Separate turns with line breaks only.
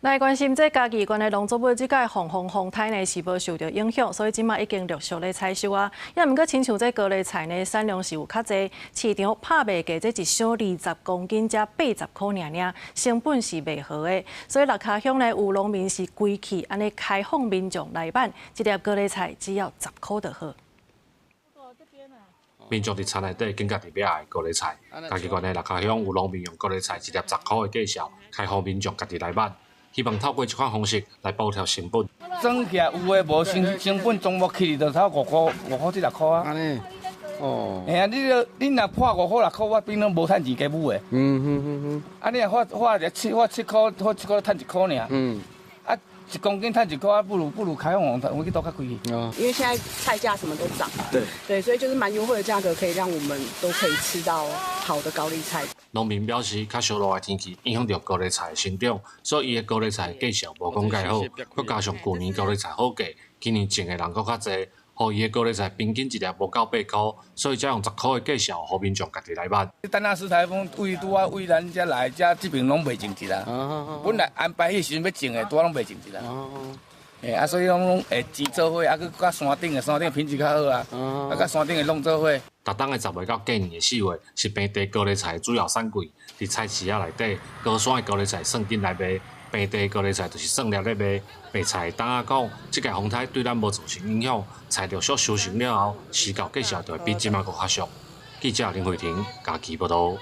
來關心這嘉義縣的農作物，這擺防風風颱呢是無受著影響，所以這馬已經陸續咧採收啊。也毋過親像這高麗菜呢，產量是有較濟，市場拍賣價這一箱20公斤才80箍爾爾，成本是袂好的。所以六跤鄉呢有農民是規氣按呢開放民眾來買，一粒高麗菜只要10箍就好。
民眾佇田內底揀家己欲愛的高麗菜，嘉義縣的六跤鄉有農民用高麗菜一粒十箍的價數，開放民眾家己來買。希望透過這款方式來補貼成本。
算起來有的無成成本總無起就差5箍5箍至6箍啊。
按呢，哦。
嘿啊，你若破5箍6箍，我變攏無趁錢加母的。啊，你若發發一七發七箍，發七箍趁1箍爾。啊，1公斤趁1箍，啊，不如開放我去倒較貴。
哦。
因為現在菜價什麼都漲。對，所以就是蠻優惠的價格，可以讓我們都可以吃到好的高麗菜。
農民表示，較燒熱的天氣影響著高麗菜的生長，所以伊的高麗菜價數無講蓋好。閣加上舊年高麗菜好價，今年種的人閣較濟，予伊的高麗菜平均一粒無夠8箍，所以才用十箍的價數，予民眾家己來買。
達納斯颱風位拄仔位咱遮來，遮這邊攏袂種植啦。本來安排彼時陣欲種的，拄仔攏袂種植啦。嘿，啊，所以講攏會錢做伙，啊，閣佮山頂的，山頂品質較好啊，啊，佮山頂的弄做伙。
逐冬的10月到過年的4月，是平地高麗菜的主要產季。佇菜市仔內底，高山的高麗菜算緊來賣，平地高麗菜就是算粒咧賣。賣菜的擔仔講，這屆風颱對咱無造成影響，菜陸續收成了後，市價價數就會比這馬閣較俗。記者林慧婷嘉義報導。